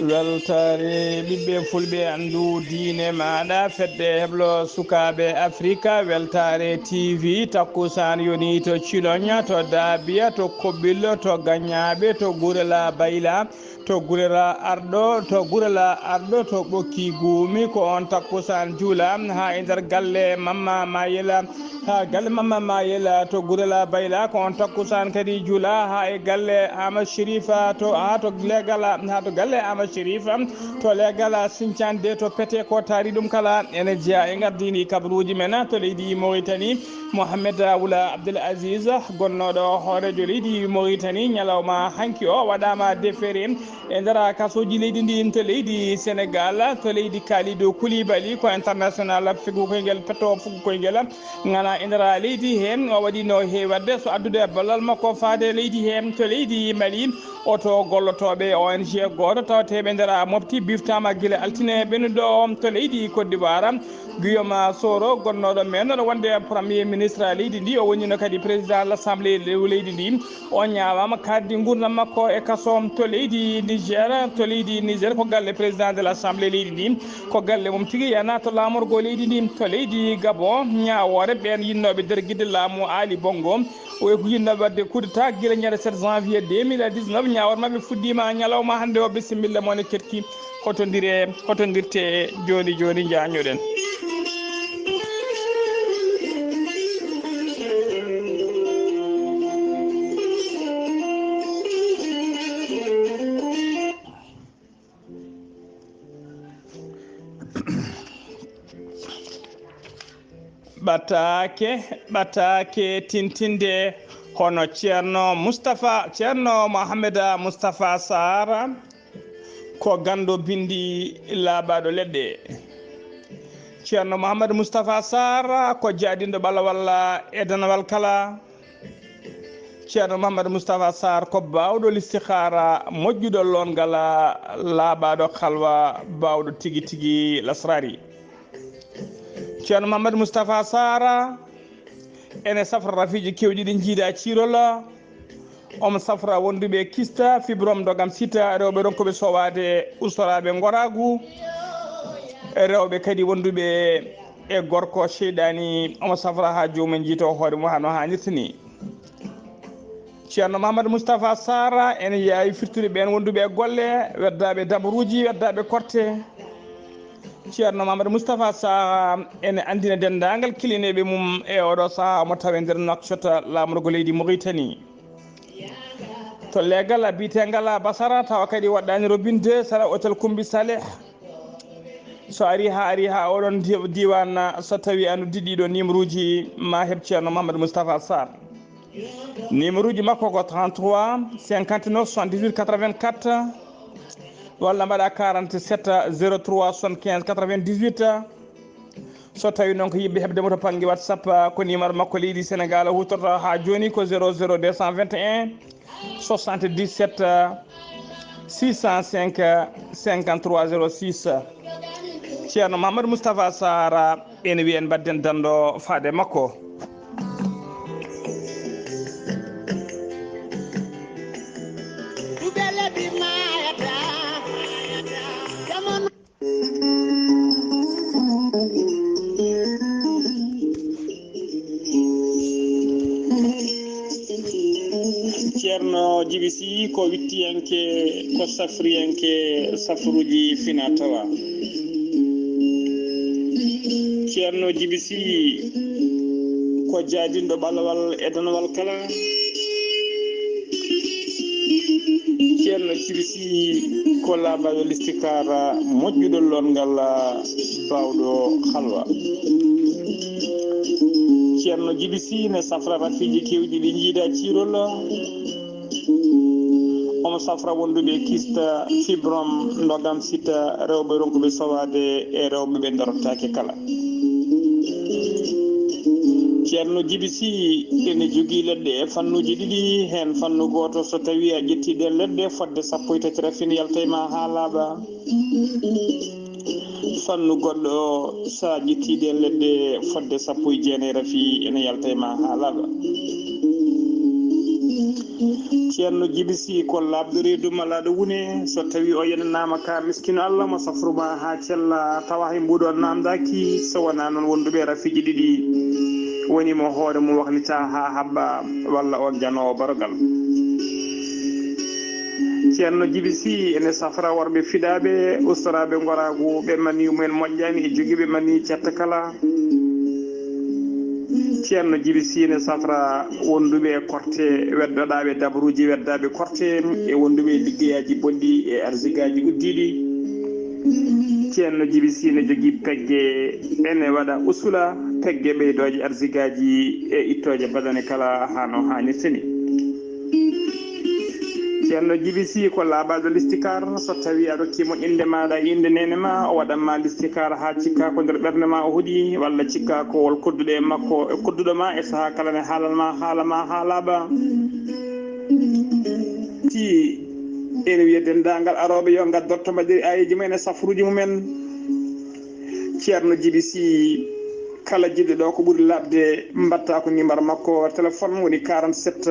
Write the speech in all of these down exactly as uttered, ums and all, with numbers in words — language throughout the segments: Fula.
Weltaare ɓiɓɓe fulɓe, anndu diine maaɗa, fedde heblo sukaaɓe Afrika, weltaare T V, takkusaan yoni to Ciloña, to Daabiya, to Koɓɓillo, to Gañaaɓe, to Gurela Bayla, to Gurela Arɗo, to Gurela Arɗo, to Ɓokki Guumi, ko on takkusaan juula haa e nder galle Mamma Mayela. Ha galle Mamma Mayela to Gurela Bayla, ko on takkusaan kadi juula ha e galle Ama Sherifa to, ha to legal, ha to galle Ama Sherifa to legal Sincande to Pete, ko taari ɗum kala ene jeya e gardini kabaruuji men to leydi Mauritanie. Mohamed Wula Abdel Aziz, gonnoɗo hoorejo leydi Mauritanie, ñalawma hanki o waɗama defere e nder kasooji leydi ndi to leydi Senegal, to leydi Kalidou Koulibaly, ko international figu koyngel, petto fugu koyngel, ngana e nder leydi he. O waɗino he wadde so addude ballal makko faade leydi he to leydi Mali. Oto gollotooɓe O N G gooto tawateeɓe nder Mopti biftama gila altine ɓennuɗo o to leydi Côte d'Ivoire. Guillaume Soro, gonnoɗo men wonde premier ministre leydi ndi, o wonino kadi président l'Assemblée leydi ndi. O ñaawama kaddi ngurdam makko e kaso to leydi Niger. To leydi Niger, ko galle président de l'Assemblée leydi ndi, ko galle mum tigi yana to laamorgo leydi ndi. To leydi Gabon, ñaawoore ɓen yinnooɓe dergidde laamu Ali Bongo, o e ko yinnooɓe waɗde coup d'état gila ñande sept janvier deux mille dix-neuf. Ñaawoore maɓɓe fuɗɗima ñalawma hannde o. Bisimilla mon e ketki. Hotondire, hotondirte jooni jooni, njañoɗen. Ɓataake, ɓataake tintinde hono Ceerno Mustapha, Ceerno Mohamed Mustapha Sarr, ko ganndo binndi laaɓaaɗo leɗɗe. Ceerno Mohamed Mustapha Sarr ko jaadinɗo ɓalawal e danawal kala. Ceerno Mohamed Mustapha Sarr ko baawɗo listihaara, moƴƴuɗo loongal, laaɓaaɗo halwa, baawɗo tigi tigi lasraari. Ceerno Mohamed Mustapha Sarr ene safra rafiiji kewɗi ɗi njiida ciirol. Omo safra wonduɓe kista, fibrom, dogam sita, rewɓe ronkuɓe sowaade, ustoraaɓe ngoraagu, rewɓe kadi wonduɓe e gorko seyɗaani. Omo safra haa joomum jiito hoore mum hano haanirta ni. Ceerno Mamadou Moustapha Sarr ene yaawi firtude ɓeen wonduɓe e golle, weddaaɓe dabaruuji, weddaaɓe korte. Ceerno Mamadou Moustapha Sarr ene anndina denndaangal kilineeɓe mum e oɗo sahaa omo tawe nder Nouakchott, laamorgo leydi Mauritanie. To leegal biyeteengal Basara, tawa kadi waɗɗaani robinde sara Hôtel Koumbi Saleh. So ari haa ari haa oɗon di-, diiwaan, so tawi a noddii ɗiɗo numéroji, ma heɓ Ceerno Mamadou Moustapha Sarr. Numéroji makko ko trente-trois cinquante-neuf soixante-dix-huit quatre-vingt-quatre, walla mbaɗa quarante-sept zéro trois soixante-quinze quatre-vingt-dix-huit. So tawi noon ko yiɗɓe heɓde mo to bannge WhatsApp, ko numéro makko leydi Sénégal huutorta haa jooni ko zéro zéro deux cent vingt et un soixante-dix-sept six cent cinq cinquante-trois zéro six. Ceerno Mamadou Moustapha Sarr, ene wiyen mbaɗden danndo faade makko. Ceerno Jibi Sy ko wittiyanke, ko safriyanke safruuji fina tawa. Ceerno Jibi Sy ko jaadinɗo ɓalawal e danawal kala. Ceerno Jibi Sy ko laaɓaaɗo listikaara, moƴƴuɗo loongal, baawɗo halwa. Ceerno Jibi Sy ne safra rafiiji keewɗi ɗi njiida ciirol. Omo safra wonduɓe kista, fibrom, ndogam sita, rewɓe ronkuɓe sowaade e rewɓe ɓe dorotaake kala. Ceerno Jibi Sy ene jogii leɗɗe e fannuuji ɗiɗi, heen fannu gooto, so tawii a ƴettii ɗeen leɗɗe, fodde sappo e tati rafin yalta e ma haa laaɓa. Fannu goɗɗo o, so a ƴettii ɗeen leɗɗe fodde sappo e jeenayi rafi, ene yalta e ma haa laaɓa. Ceerno Jibi Sih ko laaɓɗo reedu mala ɗo wune, so tawii o yenanaama ka miskino Allah mo safru ma haa cella, tawa hay mbuuɗu on naamndaaki, so wonaa noon wonduɓe rafiiji ɗiɗi, woni mo hoore mum waklitaa haa haɓɓa, walla on janoowo barogal. Ceerno Jibi Sih ene safra worɓe fiɗaaɓe, ustoraaɓe ngoraagu, ɓe maniyu mumen moƴƴaani e jogiiɓe maniyu cetta kala. Ceerno Jibi Sih ene safra wonduɓe e korte, weddoɗaaɓe dabruuji, weddaaɓe korte e wonduɓe e liggeyaaji bonɗi e arsigaaji uddiiɗi. Ceerno Jibi Sih ene jogii pegge, ene waɗa usula, pegge ɓeydooje arsigaaji e ittooje badane kala haa no haanirta ni. Ceerno Jibi Sih ko laaɓaaɗo listikaar, so tawii a rokkii mo innde maaɗa e innde neene ma, o waɗan ma listikaar haa cikkaa ko nder ɓernde ma o hoɗi, walla cikkaa ko wol kodduɗo e makko, e kodduɗo ma e sahaa kala ne haalan ma haala ma haa laaɓa. Ti ene wiya denndaangal arooɓe yo ngaddoto mbaɗiri aayeeji mumen e safruuji mumen. Ceerno Jibi Sih, kala jiɗɗo ɗo ko ɓuri laaɓde, mbaɗta ko numéro makko téléphone woni quarante-sept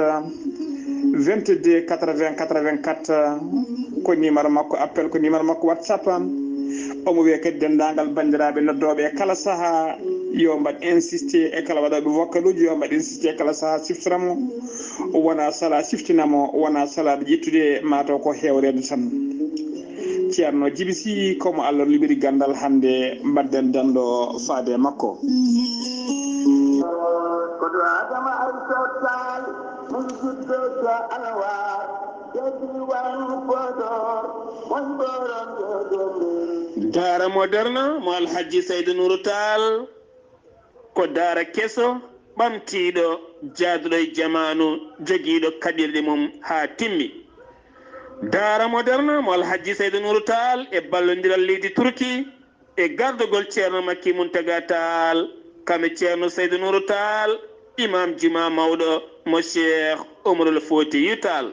vingt-deux quatre-vingts quatre-vingt-quatre, ko numéro makko appel, ko numéro makko WhatsApp. Omo wiya kadi denndaangal banndiraaɓe noddooɓe e kala sahaa, yo mbaɗ insisté e kala waɗooɓe vocal uji, yo mbaɗ insisté e kala sahaa siftora mo. Wona sala siftina mo, wona sala ƴettude, mataw ko hewreede tan. Ceerno Jibi Sih, ko mo Allah luɓiri ganndal, hannde mbaɗden danndo faade e makko. Ko ɗo Adama Aysata Taal, min jiddo ja alawar, e diiwaan Podor, won borom de. Daara Moderne mo Alhaji Saydu Nuuru Taal, ko daara keso, ɓamtiiɗo, jaaduɗo e jamaanu, jogiiɗo kaɓirɗe mum haa timmi. Daara Moderne mo Alhaji Saydu Nuuru Taal e ballondiral leydi Turki, e gardagol Ceerno Makki Muntaga Taal, kam e Ceerno Saydu Nuuru Taal, Imaam Jumaa mawɗo mo Cheikh Umarul Fotiyu Taal.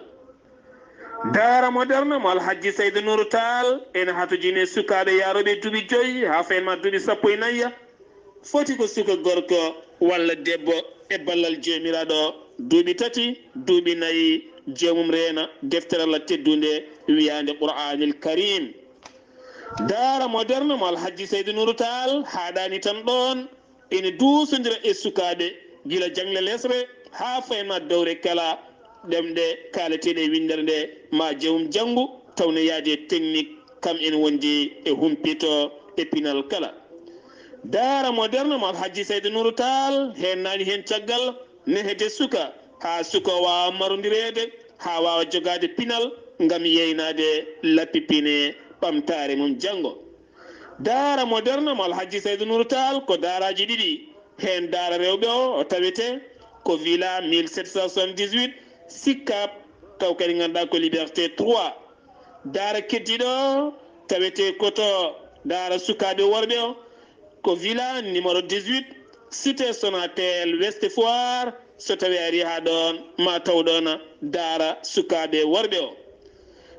Daara Moderne mo Alhaji Saydu Nuuru Taal ene hatojini sukaaɓe yaarooɓe duuɓi joyi haa fayin ma duuɓi sappo e nayi. Foti ko suka gorko walla debbo e ballal Joomiraaɗo, duuɓi tati, duuɓi nayi, joomum reena deftere Allah teddunde wiyaande Qur'aanil Kariim. Daara Moderne mo Alhaji Saydu Nuuru Taal haaɗaani tan ɗoon, ene duusondira e sukaaɓe, gila jaŋle lesre haa fayin ma dowre kala, ɗemɗe kaalateeɗe e winndere nde ma jawum janngu, taw ne yaadi e technique, kam ene wondi e humpito e pinal kala. Daara Moderne mo Alhaji Saydu Nuuru Taal heen naani heen caggal, nehete suka haa suka waawa marondireede, haa waawa jogaade pinal ngam yeynaade lappi pine ɓamtaare mum janngo. Daara Moderne mo Alhaji Saydu Nuuru Taal ko daaraaji ɗiɗi. Heen daara rewɓe o, o tawete ko Villa mille sept cent soixante-dix-huit, Sicap, taw kadi ngannduɗaa ko Liberté trois. Daara keddiiɗo o tawete ko to daara sukaaɓe worɓe o, ko Villa numéro dix-huit, Cité Sonatel, Ouest Foire. So tawii a arii haa ɗoon, ma taw ɗoon daara sukaaɓe worɓe o.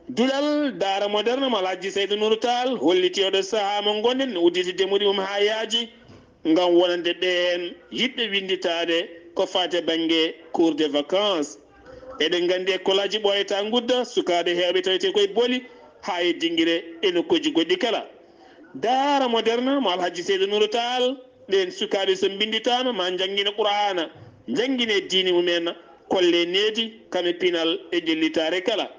Duɗal Daara Moderne mo Alhaji Saydu Nuuru Taal holliti oɗo sahaa mo ngonɗen, no udditi demuɗi mum haa yaaji ngam wonande ɓeen yiɗɓe winnditaade ko faati e bannge cours de vacances. Eɗen nganndi école aji ɓooyataa ngudda, sukaaɓe heewɓe tawetee koye Boli haa e Dinngire e nokkuuji goɗɗi kala. Daara Moderne mo Alhaji Saydu Nuuru Taal, ɓeen sukaaɓe so mbinnditaama ma njanngine Qur'aana, njanngine diine mumen, kolle needi, kam e pinal e ƴellitaare kala.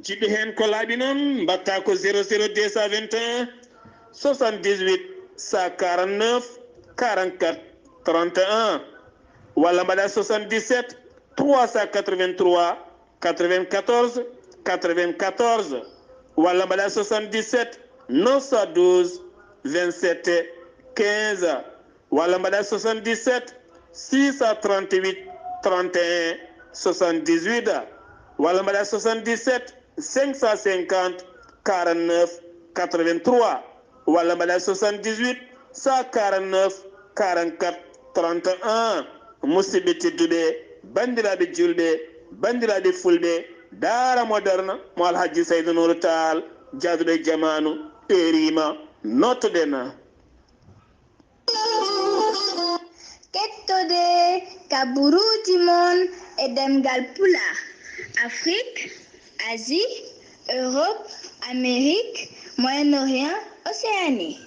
Jiɗɗo heen ko laaɓi noon, mbaɗta ko zéro zéro deux cent vingt et un soixante-dix-huit cent quarante-neuf quarante-quatre trente et un, walla mbaɗa soixante-dix-sept trois cent quatre-vingt-trois quatre-vingt-quatorze quatre-vingt-quatorze, walla mbaɗa soixante-dix-sept neuf cent douze vingt-sept quinze, walla mbaɗa soixante-dix-sept six cent trente-huit trente et un soixante-dix-huit, walla mbaɗa soixante-dix-sept cinq cent cinquante quarante-neuf quatre-vingt-trois, walla mbaɗa soixante-dix-huit cent quarante-neuf quarante-quatre trente et un. Musidɓe tedduɓe, banndiraaɓe juulɓe, banndiraaɓe fulɓe, Daara Moderne mo Alhaji Saydu Nuuru Taal, jaaduɗo e jamaanu, ɓeeriima, Notoɗen. Kettode kaburuuji mon e ɗemngal Pulaar, Afrik, Asie, Europe, Amérique, Moyen-Orient, Océanie.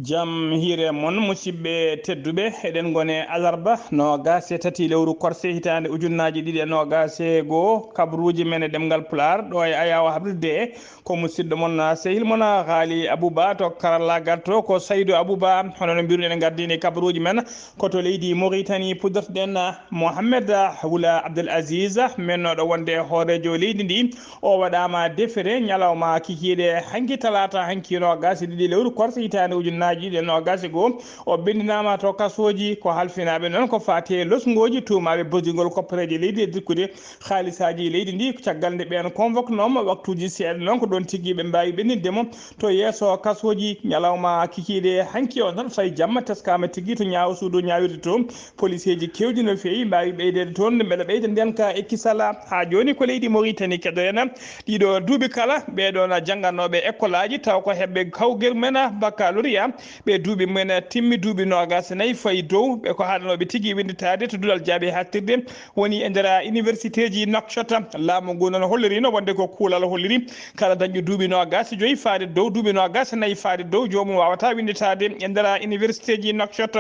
Jam hiire mon, musidɓe tedduɓe, eɗen ngone alarba noogaas e tati lewru korse hitaande ujunnaaji ɗiɗi e noogaas e goo, kaburuuji men e ɗemngal Pulaar, ɗo e Ayaawo habrirde e ko musidɗo mon, sehil mon, Haali Abuba, to karallaagal to ko Saydu Abuba. Hono no mbiruɗen, en ngardini kabaruuji men ko to leydi Mauritanie, puɗɗortoɗen Mohamed Wula Abdel Aziz, mennoɗo wonde hooreejo leydi ndi. O waɗaama defere ñalawma kikiiɗe hanki talaata, hanki noogaas e ɗiɗi lewru korse hitaande ujunnaaji ɗiɗi e noogaas e goo. O binndinaama to kasooji ko halfinaaɓe noon ko faati e losngooji tuumaaɓe bosgingol koppareeje leydi e jikkude haalisaaji leydi ndi, caggal nde ɓeen convoquenooma waktuuji seeɗa noon, ko ɗoon tigi ɓe mbaawi ɓenninde mo to yeeso kasooji. Ñalawma kikiiɗe hanki o tan, fayi jamma, teskaama tigi to ñaawo suudu ñaawirde to. Poliseeji keewɗi no feewi mbaawi ɓeydeede toon, mbele ɓeyda ndeenka e kisala. Haa jooni ko leydi Mauritanie keɗoɗen. Ɗiɗo duuɓi kala, ɓee ɗoon jannganooɓe ekkolaaji, taw ko heɓɓe kawgel men baccalauréat, ɓe duuɓi men timmi, duuɓi noogaas e nayi fayi dow, ɓe ko haaɗanooɓe tigi winnditaade to duɗal jaaɓi haaɗtirde, woni e nder universitéji Nouakchott. Laamu ngu noon holliriino wonde ko kuulal holliri kala dañɗo duuɓi noogaas e joyi faade dow, duuɓi noogaas e nayi faade dow, joomum waawataa winnditaade e nder universitéji Nouakchott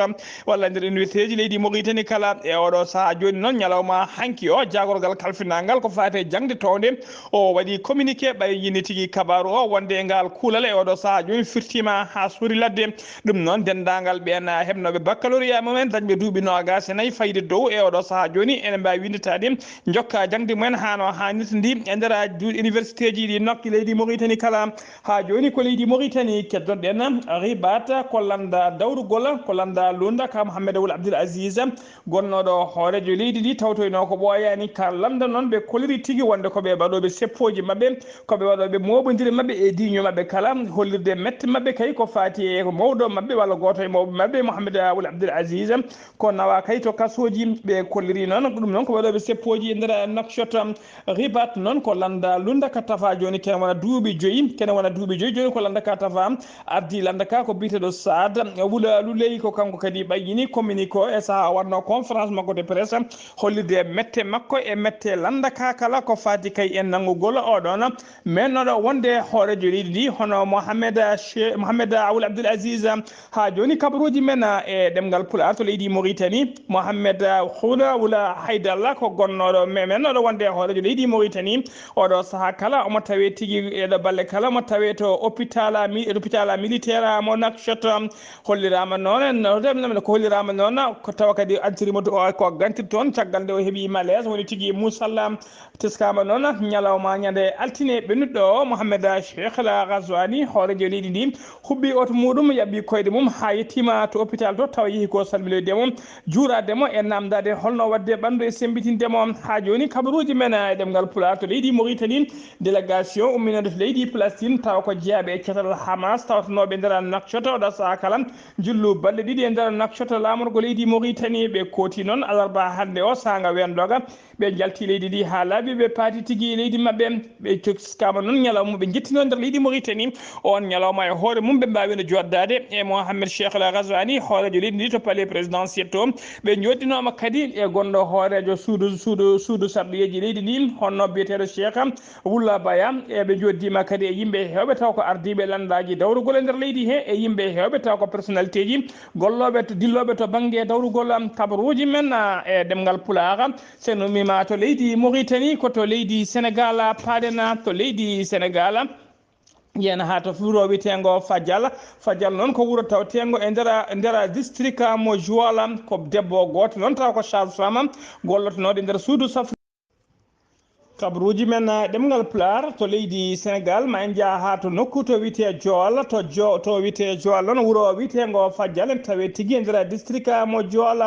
walla e nder universitéji leydi Mauritanie kala. E oɗo sahaa jooni noon, ñalawma hanki o, jaagorgal kalfinangal ko faati e jaŋde townde, o waɗi communiqué ɓay yini tigi kabaaru o wonde ngal kuulal e oɗo sahaa jooni firtiima haa suuri ladde. Ɗum noon, denndaangal ɓeen heɓnooɓe baccalauréat mumen, dañɓe duuɓi noogaas e nayi fayde dow e oɗo sahaa jooni, ene mbaawi winnditaade, njokka jaŋde mumen haa no haanirta ndi e nder du-, universitéji ɗi nokki leydi Mauritanie kala. Haa jooni ko leydi Mauritanie keddonɗen, Ribat, ko lannda dawrugol, ko lannda lunnda ka Mohamed Wul Abdel Aziz, gonnooɗo hooreejo leydi ndi, tawtoynoo ko ɓooyaani ka lannda noon. Ɓe kolliri tigi wonde ko ɓe waɗooɓe seppooji maɓɓe, ko ɓe waɗooɓe mooɓondire maɓɓe e diiño maɓɓe kala, hollirde mette maɓɓe kay ko faati e ko mawɗo maɓɓe walla gooto e mawɓe maɓɓe, Mohamed Wul Abdel Aziz, ko nawa kay to kasooji. Ɓe kolliri noon, ɗum noon ko waɗooɓe seppooji e nder Nouakchott. Ribat noon ko lannda lunnda ka tafa jooni, kene wona duuɓi joyi, kene wona duuɓi joyi jooni ko lannda ka tafa. Ardi lannda ka ko biyeteeɗo Saad Wula Luley, ko kanko kadi ɓayyini communiqué o e sahaa o waɗnoo conférence makko de presse, hollirde mette makko e mette lannda ka kala ko faati kay e nanngugol o ɗoon mennoɗo wonde hooreejo leydi ndi, hono Mohamed Che-, Mohamed Wul Abdel Aziz. Haa jooni kabaruuji men e ɗemngal Pulaar to leydi Mauritanie, Mohamed Huda Wula Haydalla ko gonnooɗo me-, mennoɗo wonde hooreejo leydi Mauritanie. Oɗo sahaa kala omo tawee tigi e ɗo balle kala omo tawee to hôpital mi-, hôpital militaire mo Nouakchott. Holliraama noon, no, ko holliraama noon, ko tawa kadi antirimo to, ko gantir toon caggal nde o heɓi malaise, woni tigi musalla. Teskaama noon ñalawma ñande altine ɓennuɗo o, Mohamed Cheikh El Ghazouani, hooreejo leydi ndi, hubbi oto muuɗum, yaɓɓi koyɗe mum haa yettiima to hôpital to, tawa yehi ko salminoyde mo. Juuraade mo e naamndaade holno waɗde ɓanndu e semmbitinde mo. Haa jooni, kabaruuji men e ɗemngal Pulaar to leydi Mauritanie, délégation umminooɗo to leydi Palestine, tawa ko jeyaaɓe e catal Hamas, tawtonooɓe nder Nouakchott, oɗo sahaa kala, njillu balɗe ɗiɗi e nder Nouakchott, laamorgo leydi Mauritanie. Ɓe kooti noon alarba hannde o, saanga weendoga, ɓe njalti leydi ndi haa laaɓi, ɓe paati tigi leydi maɓɓe. Ɓe teskaama noon ñalawma ɓe njettinoo nder leydi Mauritanie. Oon ñalawma e hoore mum, ɓe mbaawino jooɗdaade e Mohamed Cheikh El Ghazouani, hooreejo leydi ndi to palais présidentiel to. Ɓe njooɗdinooma kadi e gonɗo hooreejo suudu, suudu, suudu sarɗiyeeji leydi ndi, honno biyeteeɗo Cheikh Wulla Baya. E ɓe njooɗdiima kadi e yimɓe heewɓe, taw ko ardiiɓe lanndaaji dawrugol e nder leydi he, e yimɓe heewɓe, taw ko personnalité ji gollooɓe to, dillooɓe to bannge dawrugol kabaruuji men, a, e ɗemngal Pulaar. So en ummiima to leydi Mauritanie, ko to leydi Sénégal paaɗen, to leydi Sénégal. Yen haa to wuro wiyeteengo Fadial. Fadial noon ko wuro tawteengo e nder, nder district mo Joal. Ko debbo gooto noon, taw ko sage-femme, gollotonooɗo e nder suudu safri. Kabaruuji men, eh, ɗemngal Pulaar to leydi Sénégal, ma en njah haa to nokku to wiyetee Joal, to Jo-, to wiyetee Joal noon, wuro wiyeteengo Fadial, en tawee tigi e nder district mo Joal.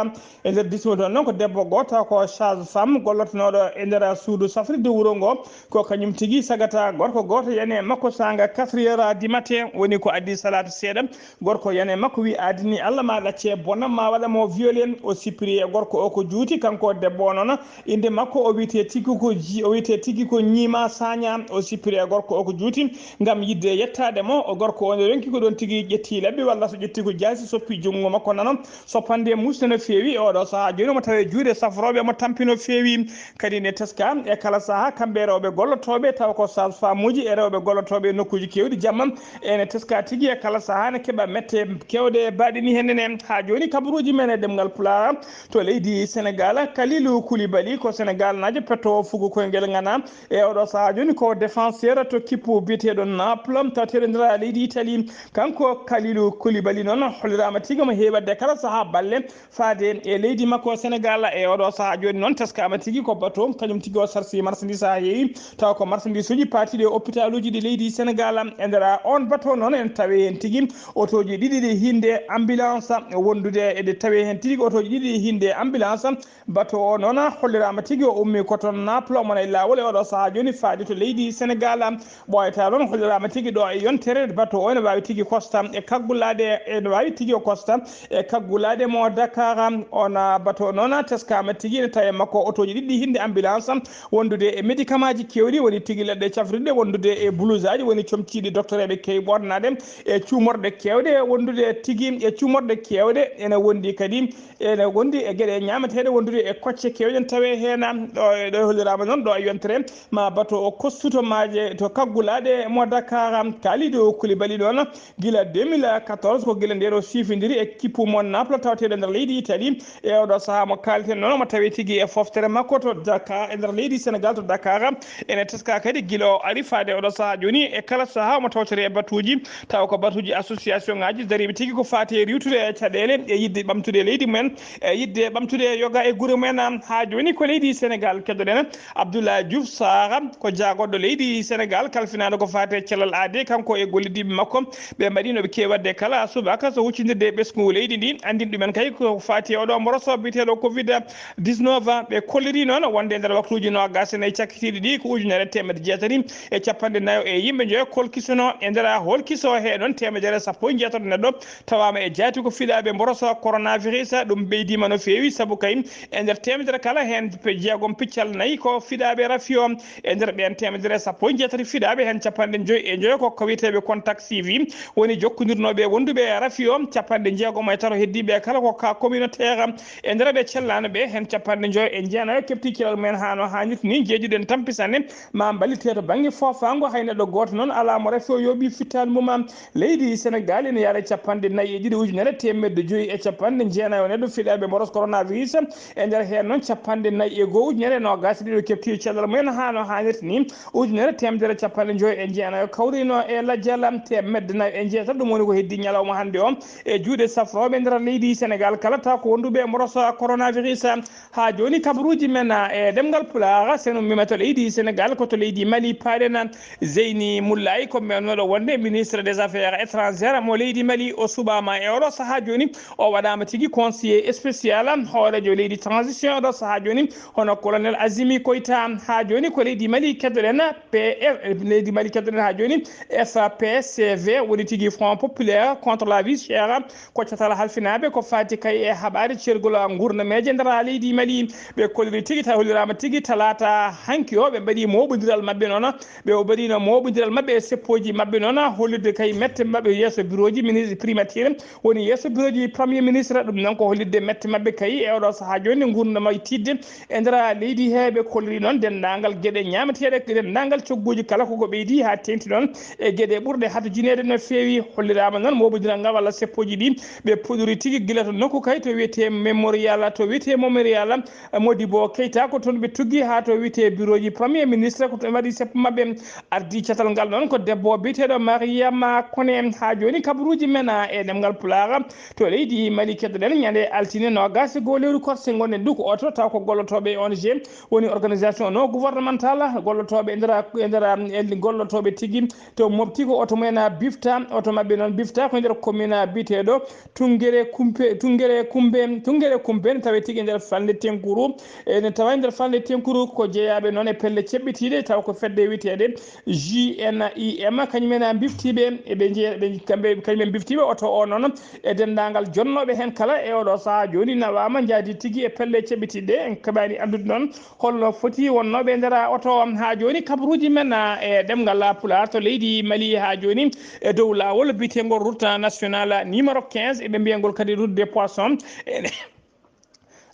E nder district toon noon ko debbo gooto ko sage-femme gollotonooɗo e nder suudu safrirde wuro ngo. Ko kañum tigi sagata gorko gooto yani e makko saanga quatre heures du matin, woni ko addi salaatu seeɗa. Gorko yani e makko wi, "Aadini Allah ma ɗacce bonam ma waɗa mo violé." O sippiri e gorko o ko juuti, kanko debbo o noon, innde makko o wiyetee Tigi ko ji-, o Te tigi ko Ñiima Saña, o sippiri e gorko o ko juuti ngam yiɗde yettaade mo. O gorko o ne ronki ko ɗoon tigi ƴetti labbi walla so ƴetti ko jaasi soppi junngo makko nano, soppande muusde no feewi. E oɗo sahaa jooni omo tawe juuɗe safrooɓe mo tampi no feewi. Kadi ne teska e kala sahaa kamɓe rewɓe gollotooɓe taw ko sage-femme uji e rewɓe gollotooɓe e nokkuuji keewɗi jamma ene teska tigi e kala sahaa ne keɓa mette kewɗe baɗini heen ne. Haa jooni kabaruuji men e ɗemngal Pulaar to leydi Senegal, Kalilou Koulibaly ko Senegal naajo petto fugu koyngel ngana. E oɗo sahaa jooni ko défenseur to kippu biyeteeɗo Naples, tawateeɗo nder leydi Italie. Kanko Kalilou Koulibaly noon holliraama tigi mo heewi waɗde kala sahaa balle faade e leydi makko Senegal. E oɗo sahaa jooni noon teskaama tigi ko bato, kañum tigi o sarsi marchandise haa heewi, tawa ko marchandise uji paatiiɗi e hôpital uji ɗi leydi Senegal. E nder on bato noon en tawi heen tigi otooji ɗiɗi ɗi hinnde ambulance wondude, eɗe tawi heen tigi otooji ɗiɗi ɗi hinnde ambulance. Bato o noon holliraama tigi o ummii ko toon Naples, omo e laawol e oɗo sahaa jooni faade to leydi Senegal. Ɓooyata noon holliraama tigi ɗo e yontere bato o ene waawi tigi kosta e kaggulaaɗe, ene waawi tigi o kosta e kaggulaaɗe mo Dakar. On bato noon teskaama tigi ene tawi e makko otooji ɗiɗi hinnde ambulance wondude e médicament ji keewɗi, woni tigi leɗɗe cafrirɗe wondude e blouseaaji, woni comciiɗi doctoreeɓe keewi ɓoornaade e cuumorɗe keewɗe wondude tigi e cuumorɗe keewɗe ene wondi kadi ene wondi e geɗe ñaameteeɗe wondude e kocce keewɗe ene tawee heen. Ɗo, ɗo e holliraama noon ɗo e yontere ma bato o kostu to maaje to kaggulaaɗe mo Dakar. Kalidou Koulibaly ɗoon gila deux mille quatorze ko gila ndeen o siifindiri e kippu mo Naples tawateeɗo nder leydi Italie. E oɗo sahaa mo kaalten noon omo tawi tigi e foftere makko to Dakar e nder leydi Senegal to Dakar. Ene teska kadi gila o ari faade oɗo sahaa jooni e kala sahaa omo tawtore e batuuji tawa ko batuuji association ngaji dariiɓe tigi ko faati e riiwtude e caɗeele e yiɗde ɓamtude leydi mumen e yiɗde ɓamtude yoga e gure mumen. Haa jooni ko leydi Senegal keddoɗen Abdoulaye Diouf Sarr ko jaagoɗɗo leydi Senegal kalfinaɗo ko faati e cellal aade, kanko e gollidiiɓe makko ɓe mbaɗi no ɓe keewi waɗde kala subaka so huccindirde e ɓesngu leydi ndi. Anndin ɗumen kay ko faati e oɗo mboros biyeteeɗo covid dix-neuf. Ɓe kolliri noon wonde e nder waktuuji noogaas e nayi cakkitiiɗi ɗi ko ujunere teemedde jeetati e capanɗe nayo e yimɓe njoyo kolkisono e nder holkiso he noon teemedere sappo e jeetato neɗɗo tawaama e jaati ko fiɗaaɓe mboroso coronavirus. Ɗum ɓeydiima no feewi sabu kay e nder teemedere kala heen pe-, jeegom piccal nayi ko fiɗaaɓe rafi o. E nder ɓeen teemedere sappo e jeetati fiɗaaɓe heen capanɗe njoy e njoyo ko ko wiyeteeɓe contact suivi woni jokkondirnooɓe wonduɓe e rafi o. Capanɗe jeegom e tato heddiiɓe kala ko ka communautaire. E nder ɓe cellaano ɓe heen capanɗe njoyo e jeenayo keɓti cellal mumen haa no haanirta ni. Jeejuɗen tampi sanne ma mballite to bannge foofaango, hay neɗɗo gooto noon alaa mo rafi o yooɓi fittaandu mum. Leydi Senegal ene yaara capanɗe nayi e ɗiɗi ujunere teemedde joyi e capanɗe jeenayo neɗɗo fiɗaaɓe mboros coronavirus. E nder heen noon capanɗe nayi e goo ujunere noogaas e ɗiɗo keɓti cellal mumen haa no haanirta ni. Ujunere teemedere capanɗe joyi e jeenayo kawrino e lajjal teemedde nayi e jeetati. Ɗum woni ko heddi ñalawma hannde o e juuɗe safrooɓe nder leydi Senegal kala taw ko wonduɓe e mboros coronavirus. Haa jooni kabaruuji men e ɗemngal Pulaar, sen ummiima to leydi Senegal, ko to leydi Mali paaɗen. Zeyni Mullaay ko mewnoɗo wonde ministre des affaires étrangères mo leydi Mali, o suɓaama e oɗo sahaa jooni. O waɗaama tigi conseiller spécial hooreejo leydi transition oɗo sahaa jooni, hono colonel Azimi Koyta. Haa jooni ko leydi Mali keddoɗen P F, leydi Mali keddoɗen haa jooni F P C V, woni tigi Front Populaire contre la Vie Chère. Ko catal halfinaaɓe ko faati kay e haɓaade ceergol nguurnameeje nder leydi Mali. Ɓe kolliri tigi, tawi holliraama tigi talaata hanki o, ɓe mbaɗi mooɓondiral maɓɓe noon. Ɓe o mbaɗino mooɓondiral maɓɓe e seppooji maɓɓe noon, hollirde kay mette maɓɓe yeeso birooji ministre primature, woni yeeso birooji premier ministre. Ɗum noon ko hollirde mette maɓɓe kay e oɗo sahaa jooni nguurndam e tiiɗde e nder leydi he. Ɓe kolliri noon denndaangal geɗe ñaameteeɗe, denndaangal cogguuji kala koko ɓeydi haa teeŋti noon e geɗe ɓurɗe hatojinaade no feewi. Holliraama noon mooɓondiral ngal walla seppooji ɗi ɓe puɗɗori tigi gila to nokku kay to wiyetee Memorial, to wiyetee Memorial Modibo Keita, ko toon ɓe tuggi haa to wiyetee birooji premier ministre, ko toon ɓe mbaɗi seppo maɓɓe. Ardii catal ngal noon ko debbo biyeteeɗo Mariama Kone. Haa jooni kabaruuji men e ɗemngal Pulaar to leydi Mali keddoɗen ñande altine noogaas e goo lewru korse ngonɗen ɗo ko oto taw ko gollotooɓe e O N G woni organisation non gouvernemental, gollotooɓe e nder, e nder, e gollotooɓe tigi to mofti ko oto mumen bifta, oto maɓɓe noon bifta ko e nder commune biyeteeɗo Tungere Kumpe, Tungere Kumbe, Tungere Kumbe ne tawe tigi e nder falnde Tenkuru. Ene tawa e nder falnde Tenkuru ko jeyaaɓe noon e pelle ceɓɓitiiɗe taw ko fedde wiyeteeɗe G N I M, kañum en a biftiiɓe, eɓe nje-, ɓe, kamɓe, kañum en biftiiɓe oto o noon e denndaangal jonnooɓe heen kala e oɗo sahaa jooni nawaama njaadi tigi e pelle ceɓɓitiiɗe. En keɓaani anndude noon holno foti won Noɓe ndera oto haa jooni kabaruuji men, ah, e ɗemngal Pulaar to leydi Mali haa jooni e dow laawol biyeteengol route nationale numéro quinze, eɓe mbiyangol kadi route des poissons. E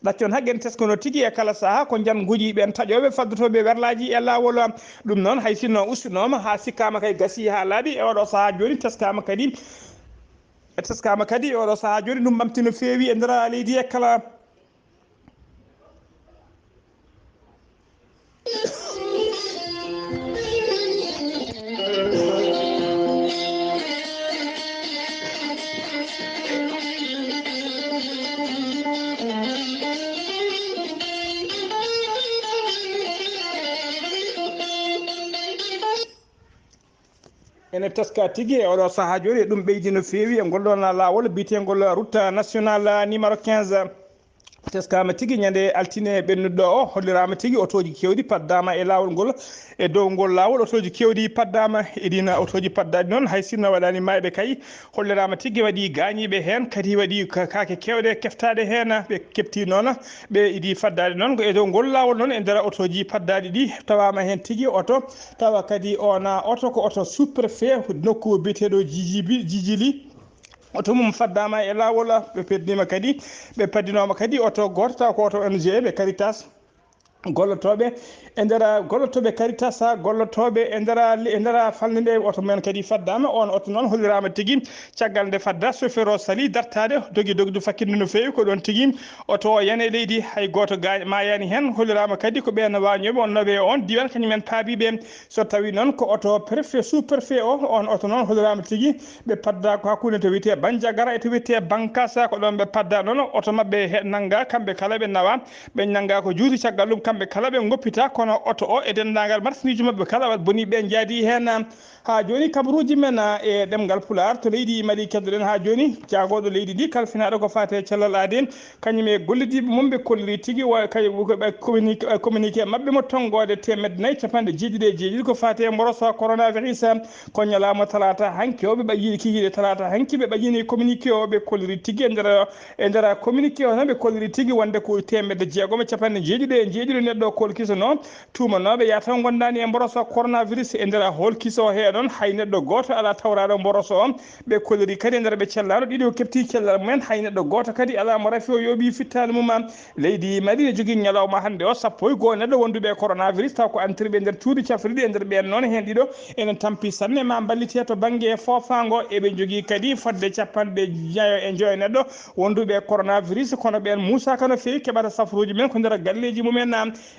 ɗaccon haqqen teskono tigi e kala sahaa ko njannguuji ɓeen taƴooɓe faddotooɓe werlaaji e laawol. Ɗum noon hay sinno ustinooma haa sikkaama kay gasii haa laaɓi e oɗo sahaa jooni teskaama kadi, e teskaama kadi e oɗo sahaa jooni ɗum ɓamti no feewi e ndera leydi e kala. Ene teska tigi e oɗo sahaa jooni, e ɗum ɓeydi no feewi e ngol ɗoon laawol biyeteengol route nationale numéro quinze. Teskaama tigi ñande altine ɓennuɗo o, holliraama tigi otooji keewɗi paddaama e laawol ngol. E dow ngol laawol, otooji keewɗi paddaama. E ɗiin otooji paddaaɗi noon, hay sinno waɗaani maayɓe kay, holliraama tigi waɗi gaañiiɓe heen, kadi waɗi ka-, kaake keewɗe keftaaɗe heen. Ɓe keftii noon, ɓe idii faddaade noon ko e dow ngol laawol noon, e nder otooji paddaaɗi ɗi, tawaama heen tigi oto, tawa kadi oona oto ko oto sous-préfet nokku biyeteeɗo Jijili. Oto mum faddaama e laawol, ɓe peddiniima kadi, ɓe paddinooma kadi oto gooto, taw ko oto O N G ɓe Caritas. Gollotooɓe e nder, gollotooɓe Caritas, gollotooɓe e nder, e nder falnde nde, oto men kadi faddaama. Oon oto noon holliraama tigi caggal nde fadda, chauffeur o salii dartaade, dogi dogdu fakkitde no feewi, ko ɗoon tigi oto o yani e leydi, hay gooto gaañ-, maayaani heen. Holliraama kadi ko ɓeen waañooɓe wonnooɓe e oon diiwaan, kañum en paabii ɓe. So tawii noon ko oto préfet, sous-préfet o, oon oto noon holliraama tigi, ɓe padda ko hakkunde to wiyetee Bandiagara e to wiyetee Bankasa, ko ɗoon ɓe padda noon, oto maɓɓe he-, nannga, kamɓe kala ɓe nawa, ɓe nannga ko juuti, caggal ɗum kamɓe kala ɓe ngoppita, kono oto o e denndaangal marsandiiji maɓɓe kala, wat boni ɓe njaadi heen. Haa jooni kabaruuji men, ah, e ɗemngal Pulaar to leydi Mali keddoɗen haa jooni, jaagooɗo leydi ndi kalfinaaɗo ko faati e cellal aadee, kañum e gollidiiɓe mum ɓe kolliri tigi wa-, kay-, ko ɓe communiqué, communiqué maɓɓe mo tonngoode teemedde nayi capanɗe jeeɗiɗi e jeeɗiɗi ko faati e mboroso coronavirus. Ko ñalawma talaata hanki o ɓe ɓa-, yiɗi kikiiɗe talaata hanki ɓe ɓaƴini communiqué o, ɓe kolliri tigi e nder, e nder communiqué o noon ɓe kolliri tigi wonde ko teemedde jeegom e capanɗe jeeɗiɗi e jeeɗiɗi neɗɗo kolkisono. Tuumanooɓe yataw ngondaani e mboroso coronavirus e nder holkiso he noon hay neɗɗo gooto alaa tawraaɗo mboroso o. Ɓe kolliri kadi e nder ɓe cellaano ɗiɗo kefti cellal mumen, hay neɗɗo gooto kadi alaa mo rafi o yooɓi fittaandu mum. Leydi Mali ne jogii ñalawma hannde o sappo e goo neɗɗo wonduɓe e coronavirus, taw ko antirɓe e nder cuuɗi cafrirɗi e nder ɓeen noon heen ɗiɗo ene tampi sanne ma mballite to bannge foofaango. Eɓe njogii kadi fodde capanɗe nayo e njoyo neɗɗo wonduɓe e coronavirus, kono ɓeen muusaaka no feewi keɓata safruuji men ko nder galleeji mumen.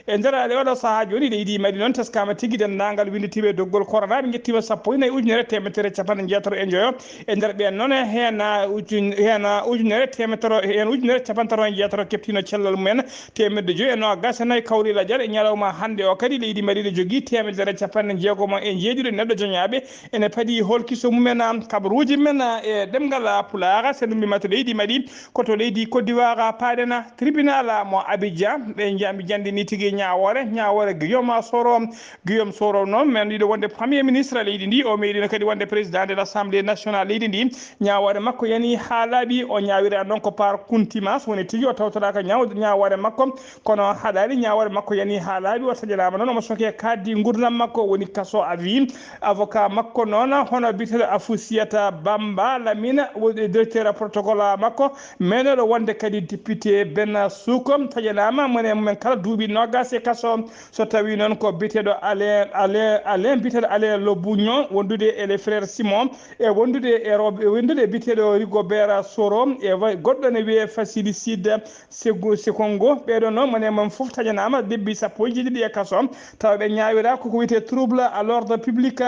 E nder ale oɗo sahaa jooni, leydi Mali noon teskaama tigi denndaangal winnditiiɓe e doggol corona, ɓe njettiima sappo e nayi ujunere teemedere capanɗe jeetati e njoyo. E nder ɓeen noon, heen ujun-, heen ujunere teemedere, heen ujunere capanɗe tati e jeetati keftiino cellal mumen, teemedde joyi e noogaas e nayi kawri lajal. E ñalawma hannde o kadi, leydi Mali ne jogii teemedere capanɗe jeegom e jeeɗiɗo neɗɗo joñaaɓe. Ene padi holkiso mumen, kabaruuji men e ɗemngal Pulaar, so en ummiima to leydi Mali, ko to leydi Côte d'Ivoire paaɗen, tribunal mo Abidjan, ɓe nja-, ɓe njanndini tigi ñaawoore, ñaawoore Guillaume Soro. Guillaume Soro noon, men ɗiɗo wonde Premier ministre leydi ndi, o meeɗino kadi wonde président de l'Assemblée nationale leydi ndi. Ñaawoore makko yani haa laaɓi, o ñaawira noon ko par contumace, woni tigi o tawtoraaka ñaaw-, ñaawoore makko, kono haɗaani, ñaawoore makko yani haa laaɓi, o taƴanaama noon, omo soke kaaɗdi nguurndam makko, woni kaso à vie. Avocat makko noon, hono biyeteeɗo Afusiyata Bamba Lamine, woni directeur protocole makko, meeɗoɗo wonde kadi député Ben Suko, taƴanaama mone mumen kala duuɓi noogaas e kaso. So tawii noon ko biyeteeɗo Alain, Alain, Alain, biyeteeɗo Alain Lobugno, wondude e les frères Simon, e wondude e rewɓe, wondude e biyeteeɗo Rigobert Soro, e wa-, goɗɗo ne wiyee Facilicide Sego-, Sekongo. Ɓeeɗo noon, mone mum fof taƴanaama lebbi sappo e jeeɗiɗi e kaso, tawa ɓe ñaawira koko wiyetee trouble à l'ordre public.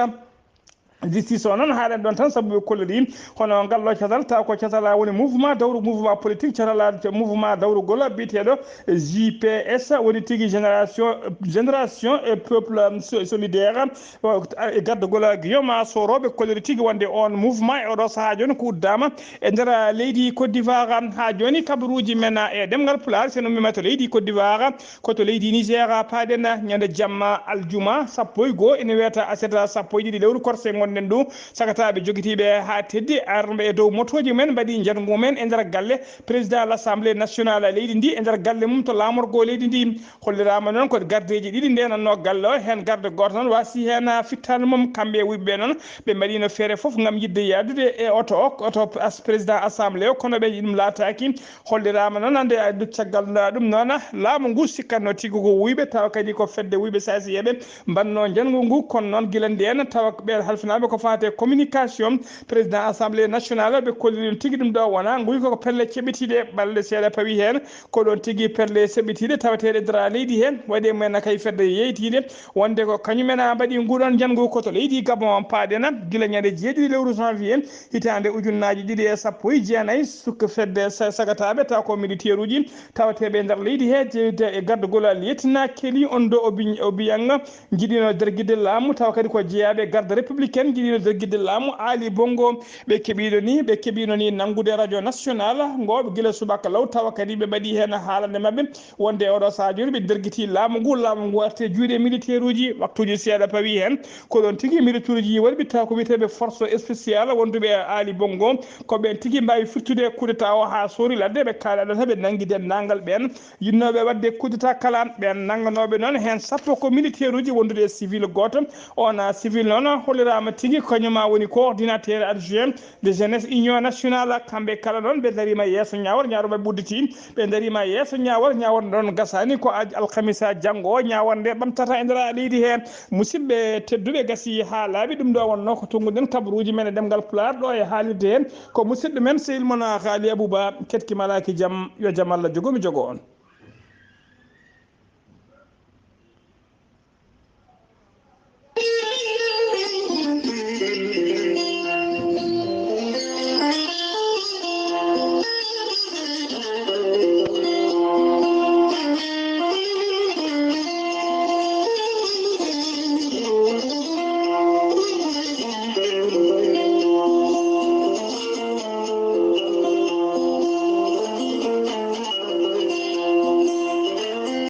Justice o noon haaɗen ɗoon tan, sabu ɓe kolliri hono ngal ɗo catal, taw ko catal woni mouvement dawru, mouvement politique, catal mouvement dawrugol biyeteeɗo J P S, woni tigi génération, génération et peuple so-, solidaire, o, e gardagol Guillaume Soro. Ɓe kolliri tigi wonde on mouvement e oɗo sahaa jooni ko uddaama e nder leydi Côte d'Ivoire. Haa jooni kabaruuji men e ɗemngal Pulaar, so en ummiima to leydi Côte d'Ivoire, ko to leydi Niger paaɗen ñande jamma aljuma sappo e goo, ene wiyata aset sappo e ɗiɗi lewru korse ngon Nden ɗum, sagataaɓe jogitiiɓe haa teddi arɓe e dow motooji mumen mbaɗi njangu mumen e nder galle président l'Assemblée nationale leydi ndi, e nder galle mum to laamorgo leydi ndi. Holliraama noon ko gardeeji ɗiɗi ndenatnoo galle o, heen garde gooto noon waasi heen fittaandu mum. Kamɓe e wuyɓe ɓe noon, ɓe mbaɗiino feere fof ngam yiɗde yahdude e oto o, oto as-, président assemblée o, kono ɓe ɗum laataaki. Holliraama noon hannde, a, caggal ɗum noon, laamu ngu sikkatno tigi ko wuyɓe, tawa kadi ko fedde wuyɓe sasiyeɓe mbanno njanngu ngu, kono noon gila ndeen tawa ɓe halfinaaɓe ko faati e communication président assemblée nationale, ɓe kolli ɗum tigi ɗum ɗo wona nguy koko pelle ceɓitiiɗe, balɗe seeɗa pawi heen. Ko ɗoon tigi pelle seɓɓitiiɗe tawateeɗe dara leydi heen, waɗi e mumen kay fedde yeytiinde wonde ko kañumen a mbaɗi nguɗon njanngu ko to leydi Gabon paaɗen gila ñande jeeɗiɗi lewru janvier hitaande ujunnaaji ɗiɗi e sappo e jeenayi. Suka fedde sa-, sagataaɓe tawa ko militeeruuji tawateeɓe e nder leydi he, jeeyde e gardagol Lieutenant Kelly Ondo Obi-, Obiang, njiɗino dergidde laamu, tawa kadi ko jeyaaɓe garde républicaine, njiɗino dergidde laamu Ali Bongo. Ɓe keɓiino ni, ɓe keɓiino ni nanngude radio national ngo gila subaka law, tawa kadi ɓe mbaɗi heen haalande maɓɓe wonde oɗo sahaa jooni ɓe dergiti laamu ngu, laamu ngu arti e juuɗe militeeruuji. Waktuuji seeɗa pawi heen, ko ɗoon tigi militeeruuji waɗi tawa ko wiyeteeɓe force spéciale wonduɓe e Ali Bongo, ko ɓeen tigi mbaawi firtude coup d'état o haa soori ladde, ɓe kaali adata ɓe nanngi denndaangal ɓeen yiɗnooɓe waɗde coup d'état kala. Ɓeen nannganooɓe noon heen sappo ko militeeruuji wondude e civil gooto. On, a, civil noon holliraama tigi kañum ma woni coordinateur adjoint de jeunesse union nationale. Kamɓe kala noon ɓe dariima yeeso ñaawor, ñaawor maɓɓe udditi. Ɓe dariima yeeso ñaawor, ñaawor noon gasaani ko a-, alkamisa janngo o ñaawor nde ɓamtata e nder leydi he. Musidɓe tedduɓe, gasi haa laaɓi, ɗum ɗo wonnoo ko tunnguɗen kabaruuji men e ɗemngal Pulaar ɗo e haalirde heen. Ko musidɗo men sehil mon Haali Abuba, keɗki malaaki jam, yo jam Allah jogo mi jogo on.